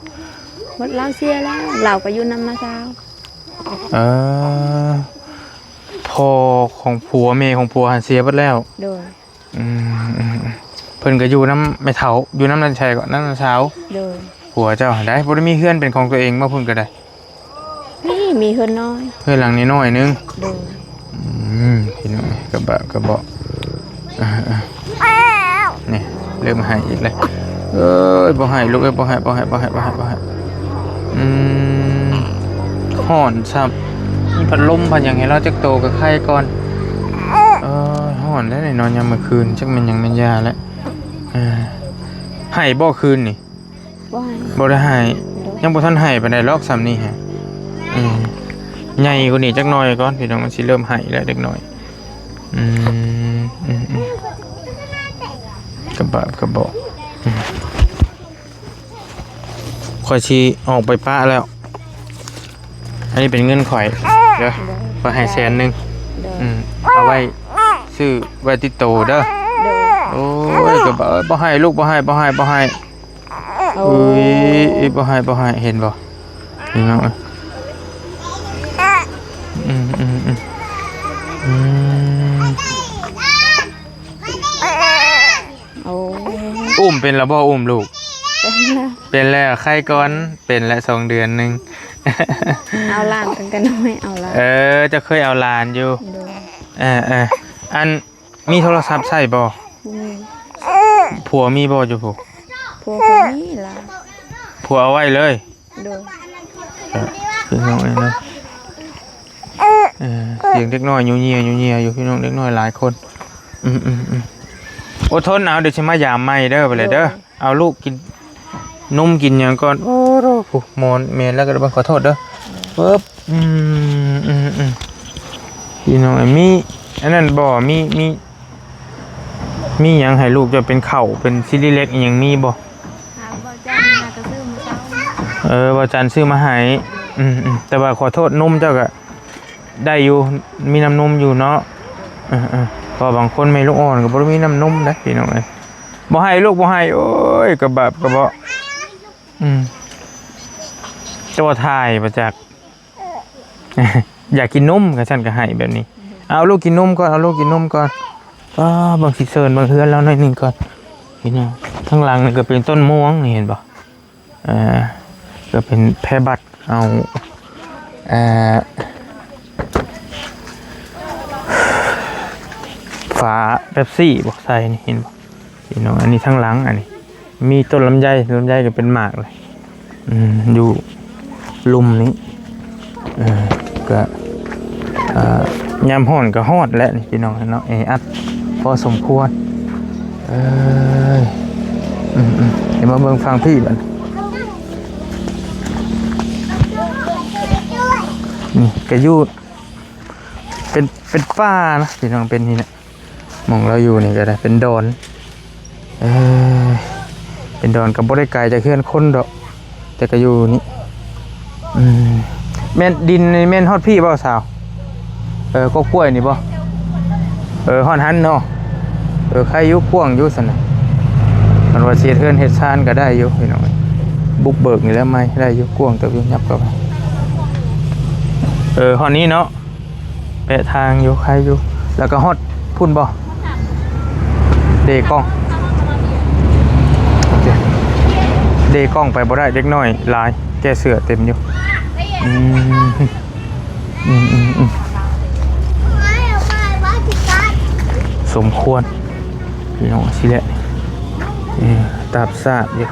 ໝົດ ລາວເສຍແລ້ວ ລາວກໍຢູ່ນຳນ້າສາວ. ເອີ ພໍ່ຂອງຜົວ ແມ່ຂອງຜົວຫັ້ນເສຍເບິດແລ້ວ? ໂດຍ. ອືມ ອືມ ອືມ ເພິ່ນກໍຢູ່ນຳແມ່ເຖົ້າ ຢູ່ນຳນັ້ນໃສເກາະ ນຳນ້າສາວ? ໂດຍ. ຜົວເຈົ້າຫັ້ນໃດ ບໍ່ໄດ້ມີເຮືອນເປັນຂອງຕົວເອງບໍ່ ພຸ້ນກໍໄດ້? ມີ ມີເຮືອນນ້ອຍ ເຮືອນຫຼັງນ້ອຍໆໜຶ່ງ. ໂດຍ. ອືມ ພີ່ນ້ອງ ກະບະກະເບາະ. ເອີ ເອີ ນີ້ ເລີ່ມໄຫ້ອີກແລ້ວ. ເອີຍ ບໍ່ໄຫ້ລູກເອີຍ ບໍ່ໄຫ້ ບໍ່ໄຫ້ ບໍ່ໄຫ້ ບໍ່ໄຫ້ ບໍ່ໄຫ້. ອືມ ຮ້ອນຊ້ຳ ມີພັດລົມພັດຫຍັງໃຫ້ລາວຈັກໂຕກໍໄຄກ່ອນ. ເອີຍ ຮ້ອນແລ້ວນີ້ເນາະ ຍາມມື້ຄືນ ຈັກແມ່ນຫຍັງແມ່ນຢາແຫຼະ. ເອີ ໄຫ້ບໍ່ຄືນນີ້? ບໍ່ໄຫ້ ບໍ່ໄດ້ໄຫ້. ໂດຍ. ຍັງບໍ່ທັນໄຫ້ປານໃດຫຼອກ ສ່ຳນີ້ຮະ. ອືມ ໃຫຍ່ກວ່ານີ້ຈັກໜ່ອຍກ່ອນ ພີ່ນ້ອງ ມັນຊິເລີ່ມໄຫ້ແລ້ວເດັກນ້ອຍ. ອືມ ອືມ ອືມ ກະບາບກະເບາະ. ອືມ ຂ້ອຍຊິອອກໄປປະແລ້ວ. ອັນນີ້ເປັນເງິນຂ້ອຍເດີ ໂດຍ ຂ້ອຍໃຫ້ແສນໜຶ່ງ. ໂດຍ. ອືມ ເອົາໄວ້ຊື້ໄວ້ຕິດໂຕເດີ. ໂດຍ. ໂອ້ຍ ກະບາບ ບໍ່ໃຫ້ລູກ ບໍ່ໃຫ້ ບໍ່ໃຫ້ ບໍ່ໃຫ້. ໂອ້ຍ ອຸ້ຍ ບໍ່ໃຫ້ ບໍ່ໃຫ້ ເຫັນບໍ່ ພີ່ນ້ອງເອີຍ. ອືມ ອືມ ອືມ ອືມ ໂອ້ ອຸ້ມເປັນແລ້ວບໍ່? ອຸ້ມລູກ ເປັນແລ້ວ ເປັນແລ້ວ ໄຄກ່ອນ ເປັນແລ້ວສອງເດືອນໜຶ່ງ. ເອົາຫຼານຕັ້ງແຕ່ນ້ອຍ ເອົາຫຼານ. ເອີ ເຈົ້າເຄີຍເອົາຫຼານຢູ່. ໂດຍ. ເອີ ເອີ ອັນ ມີໂທລະສັບໃຊ້ບໍ່? ບໍ່ມີ. ຜົວມີບໍ່ຢູ່ພຸ້ນ? ຜົວກໍມີລະ ຜົວເອົາໄວ້ເລີຍ. ໂດຍ. ພີ່ນ້ອງເອີຍເນາະ ເອີ ສຽງເດັກນ້ອຍຍູ້ເຍຍໆຢູ່ ພີ່ນ້ອງ ເດັກນ້ອຍຫຼາຍຄົນ. ອືມໆໆ ອົດທົນເອົາ ດຽວຊິມາຢາມໃໝ່ເດີ ບາດນີ້ເດີ. ໂດຍ. ເອົາລູກກິນນົມກິນຫຍັງກ່ອນ. ໂອ້ໂຫ ໝອນແມ່ນແລ້ວກໍໄດ້ ຂໍໂທດເດີ. ປຶບ ອືມ ອືມ ອືມ ພີ່ນ້ອງ ມີອັນນັ້ນບໍ່? ມີ ມີ ມີຫຍັງໃຫ້ລູກເຈົ້າ ເປັນເຂົ້າ ເປັນຊີລີເລັກອີ່ຫຍັງມີບໍ່? ຫາບໍ່ຈັນຫາກໍຊື້ມື້ເຊົ້າ. ເອີ ບໍ່ຈັນຊື້ມາໃຫ້. ອືມ ອືມ ແຕ່ວ່າຂໍໂທດ ນົມເຈົ້າກໍໄດ້ຢູ່ ມີນ້ຳນົມຢູ່ເນາະ. ເອີ ເອີ ເພາະບາງຄົນແມ່ລູກອ່ອນກໍບໍ່ໄດ້ມີນ້ຳນົມເດ້ ພີ່ນ້ອງເອີຍ. ບໍ່ໃຫ້ລູກ ບໍ່ໃຫ້. ໂອ້ຍ ກະບາບກະເບາະ. ອືມ ຕົວະຖ່າຍບໍ່ຈັກ ຢາກກິນນົມ ກະຊັ້ນກະໃຫ້ແບບນີ້. ເອົາລູກກິນນົມກ່ອນ ເອົາລູກກິນນົມກ່ອນ. ປ້າ ເບິ່ງຊິເຊີນເບິ່ງເຮືອນລາວໜ້ອຍໜຶ່ງກ່ອນ ພີ່ນ້ອງ. ທາງຫຼັງນີ້ກໍເປັນຕົ້ນມ່ວງນີ້ ເຫັນບໍ່? ເອີ ກໍເປັນແພບັດ ເອົາ ເອີ ຝາເປັບຊີບໍ່ໃສ່ນີ້ ເຫັນບໍ່ ພີ່ນ້ອງ? ອັນນີ້ທາງຫຼັງ ອັນນີ້ມີຕົ້ນລຳໄຍ ລຳໄຍກໍເປັນໝາກເລີຍ. ອືມ ຢູ່ລຸ່ມນີ້ ເອີ ກໍ ເອີ ຍາມຮ້ອນກໍຮ້ອນແຫຼະນີ້ ພີ່ນ້ອງເນາະ ແອອັດພໍສົມຄວນ. ເອີຍ ອືມໆ ດຽວມາເບິ່ງຝັ່ງພີ້ບັດ ນີ້ກໍຢູ່ ເປັນ ເປັນປ່ານະ ພີ່ນ້ອງ ເປັນນີ້ນະ ໝ່ອງລາວຢູ່ນີ້ກໍໄດ້ ເປັນດອນ. ເອີ ເປັນດອນກໍບໍ່ໄດ້ໄກຈາກເຮືອນຄົນດອກ ແຕ່ກໍຢູ່ນີ້. ອືມ ແມ່ນ ດິນນີ້ແມ່ນຮອດພີ້ບໍ່ສາວ? ເອີ ກົກກ້ວຍນີ້ບໍ່? ເອີ ຮອດຫັ້ນເນາະ. ເອີ ໄຄຢູ່ ກວ້າງຢູ່ຊັ້ນນະ. ຄັນວ່າຊິເຮັດເຮືອນເຮັດຊານກໍໄດ້ຢູ່ ພີ່ນ້ອງເອີຍ. ບຸກເບີກນີ້ແຫຼະ ໃໝ່ໄດ້ຢູ່ ກວ້າງເຕີບຢູ່ ຫຍັບເຂົ້າໄປ. ເອີ ຮອດນີ້ເນາະ ແປະທາງຢູ່ ໄຄຢູ່. ແລ້ວກໍຮອດພຸ້ນບໍ່? ເດກ້ອງ ໂອເຄ ເດກ້ອງໄປບໍ່ໄດ້ ເດັກນ້ອຍຫຼາຍ ແກ່ເສື້ອເຕັມຢູ່. ອືມ ອືມ ອືມ ອືມ ສົມຄວນ ພີ່ນ້ອງ ຊິແຫຼະ ເອີ ຕາບສາບຢູ່.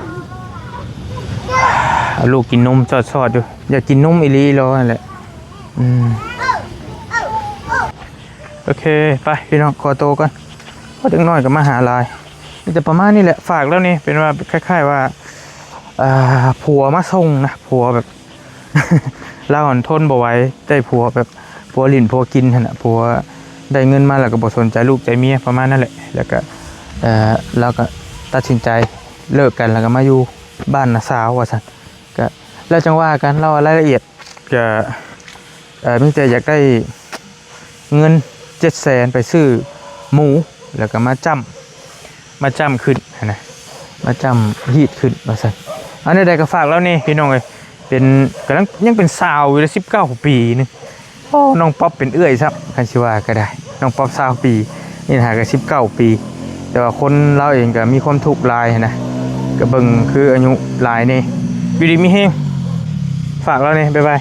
ເອົາລູກກິນນົມຊອດໆຢູ່ ຢາກກິນນົມອີ່ຫຼີລາວຫັ້ນແຫຼະ. ອືມ ໂອເຄ ໄປ ພີ່ນ້ອງ ຂໍໂຕກ່ອນ ເພາະເດັກນ້ອຍກໍມາຫາຫຼາຍ. ມີແຕ່ປະມານນີ້ແຫຼະ ຝາກແລ້ວນີ້ ເປັນວ່າ ເປັນຄ້າຍໆວ່າ ອ່າ ຜົວມາສົ່ງນະ ຜົວແບບ ລາວຫັ້ນທົນບໍ່ໄຫວ ໄດ້ຜົວແບບ ຜົວຫຼິ້ນຜົວກິນຫັ້ນນະ ຜົວໄດ້ເງິນມາແລ້ວກໍບໍ່ສົນໃຈລູກໃຈເມຍ ປະມານນັ້ນແຫຼະ. ແລ້ວກໍ ເອີ ລາວກໍຕັດສິນໃຈເລີກກັນ ແລ້ວກໍມາຢູ່ບ້ານນ້າສາວວ່າຊັ້ນ. ກະ ແລ້ວຈັ່ງວ່າກັນ ລາວວ່າລາຍລະອຽດກໍ ເອີ ມີແຕ່ຢາກໄດ້ເງິນເຈັດແສນໄປຊື້ໝູ ແລ້ວກໍມາຈ້ຳ ມາຈ້ຳຂຶ້ນຫັ້ນນະ ມາຈ້ຳຮີດຂຶ້ນວ່າຊັ້ນ. ອັນໃດໆກໍຝາກລາວແດ່ພີ່ນ້ອງເອີຍ ເປັນ ກຳລັງ ຍັງເປັນສາວຢູ່ເດ້ ສິບເກົ້າປີໜຶ່ງ. ໂອ້ ນ້ອງປັອບເປັນເອື້ອຍຊ້ຳ ຄັນຊິວ່າກໍໄດ້ ນ້ອງປັອບຊາວປີ ນີ້ຫາກໍສິບເກົ້າປີ ແຕ່ວ່າຄົນລາວເອງກໍມີຄວາມທຸກຫຼາຍຫັ້ນນະ ກໍເບິ່ງຄືອາຍຸຫຼາຍແດ່. ຢູ່ດີມີແຮງ ຝາກລາວແດ່ ບາຍບາຍ.